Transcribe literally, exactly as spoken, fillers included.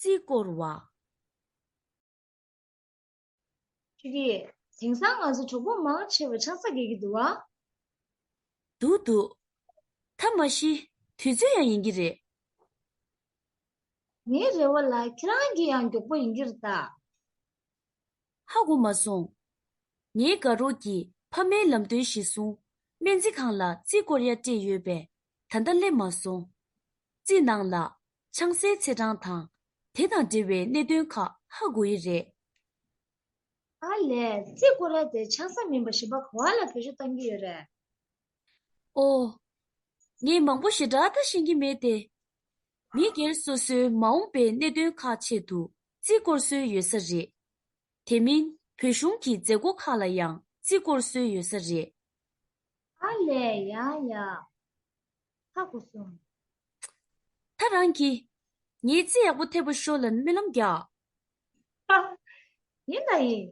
རྩིས་སྐོར་བ། ཆུ་སྐྱིད། དེང་སང་ང་ཚོ་གྲོགས་པོ་མང་ཆེ་བ་ཆང་ས་རྒྱག་གི་འདུག་བ། འདུག་འདུག་ད་མ་གཞི་དུས་ཚོད་ཡང་ཡིན་གྱི་རེད། ངའི་རེ་བ་ལ་ཁྱེད་རང་གིས་ཡང་མགྱོགས་པོ་ཡིན་གྱི་རེད་ད། ཧ་གོ་མ་སོང་། ངའི་དགའ་རོགས་ཀྱིས་ཕ་མའི་ལམ་སྟོན་གཞིར་བཟུང་སྨན་རྩིས་ཁང་ལ་རྩིས་སྐོར་ཡ་སྤྲད་ཡོད་པས་ད་ལྟ་སླེབས་མ་སོང་། རྩིས་ནང་ལ་ཆང་སའི་ཚེས་གྲངས་དང་དེ་དང་འབྲེལ་བའི་གནད་དོན་ཁག་ཧ་གོ་ཡི་རེད། ཨ་ལས། རྩིས་སྐོར་ཡ་དེ་ཆང་ས་མིན་པ་གཞན་པ་ག་བ་ལ་བེད་སྤྱོད་གཏང་གི་ཡོད་རེད། ཨོ། ངས་མང་པོ་ཞེ་དྲག་ད་ཤེས་ཀྱི་མེད་དེ། མི་སྒེར་སོ་སོའི་མ་འོངས་པའི་གནད་དོན་ཁག་ཆེད་དུ་རྩིས་སྐོར་སྲོལ་ཡོད་ས་རེད། དེ་མིན་བོད་གཞུང་གི་མཛད་སྒོ་ཁག་ལ་ཡང་རྩིས་སྐོར་སྲོལ་ཡོད་ས་རེད། ཨ་ལས། ཡ་ཡ། ཧ་གོ་སོང་། ད་རང་གིས་ངའི་རྩིས་ཡག་པོ་ཐེབས་པ་ཤོག་ལབ་སྨོན་ལམ་རྒྱག་ཡིན་ད་ཡིན།